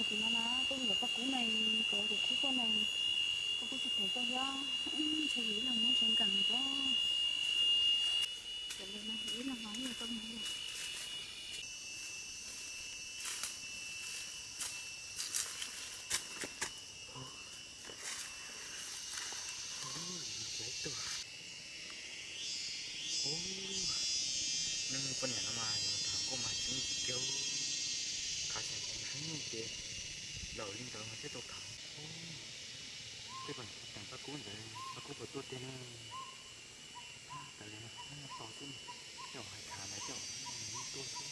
Kuv no na, tuaj mus yuav paj kub na, kom kuv khub tuaj na, koj kuj tsis pom tuaj thiab, ntshe yus ib leeg muab ntshe nkees li pob. Ib leeg no tuaj mus. Ub, nej poj niam no mas yog tham kuj mas tsis muaj tsis kiag, khav xyem heev ces laus li ntawd mas thiaj tau tham. Tej poj niam teem paj kub ntawd, paj kub puas tuaj tiag ne? Tawm li no tos xwb, tej zaum hais tham ntawd tej zaum nws yeej tuaj xwb.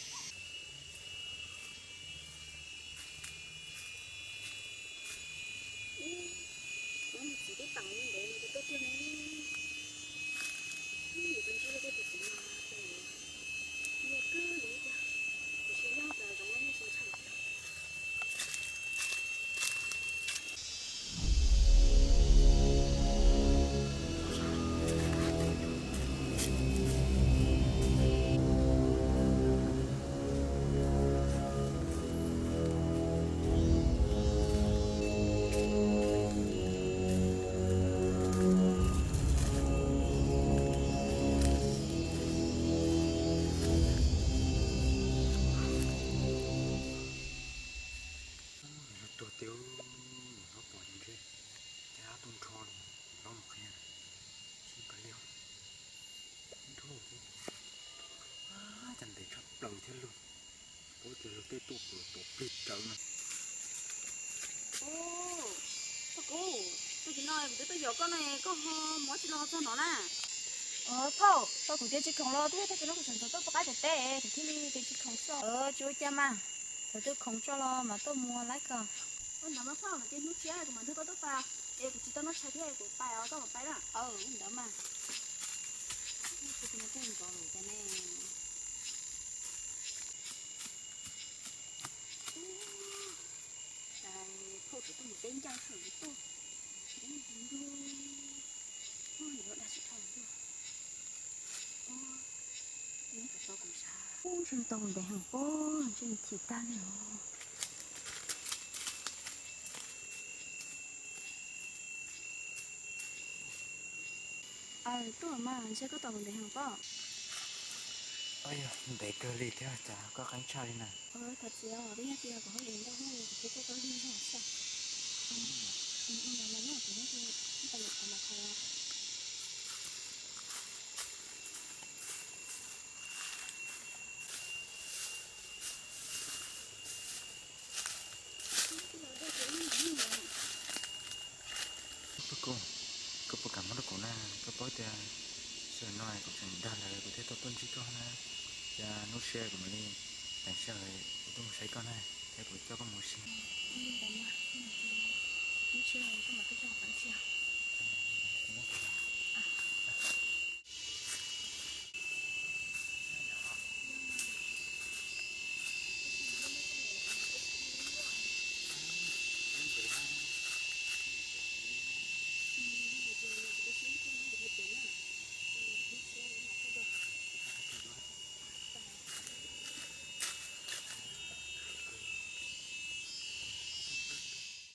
Ub, nws txiv twb teem li ntawd nws twb tuaj tiag ne. Ub, yus tus ntsib dua tej tus txiv no ces nyiam kawg li tiag, tiam sis nyob plas zoov no muaj xyoo tshaj li tiag. Nws tuag tiag, nws hlob pom ntshe caj dab tuaj nrho li, nws hlob mus qhia seb kav liam. Nrho, cas ntev tshaj plaws thiab lug, paub tias luag tej tuaj pw tuaj plig rawv no. Ub, koj kuv, tus tim no kuv twb tuaj yuav koj no, koj ho mus tsis los txog no na? Phauj, tau kuv tias tsis khoom los twb yog tag kis no kuv sawv ntxov tuaj pov qab teb teb, kuv thiaj li tias tsis khoom xwb. Tsis ua cas mas, thaum twg khoom tso los mas tuaj mus laib koj. Ua ntawd mas phauj, ces hnub tshiab kuv mam nrog koj tuaj pais, es kuv tsis tau noj tshais thiab kuv pais os, koj mam pais na. Ntawd mas, tus no kuj nkauj lawm cas ne. Phauj tseem tuaj mus teb ncaj sawv tuaj, ntuj, ua yuav dag tsis dhau tuaj. Ub, ntshe tau ntev heev pob, ntshe nws chim tag li os. Tuaj mas ntshe koj tos kuv ntev heev pob. Ntev kawg li thiab cas koj qeeb tshaj li na. Thov txim os, twb yog tias kuv hauj lwm ntau, kuv thiaj tuaj koj lwg zog xwb. Ntawd mas nyob kuv Koj puas kam muab rau kuv na? Koj paub tias sij hawm no kuv tseem dag lawm kuv thiaj tau tuaj ntsib koj na. Ces hnub tshiab kuv mam li teem sij hawm kuv tuaj mus saib koj na, thiab kuv coj koj mus ua si. Hnub tshiab koj mam tuaj coj kuv ua si.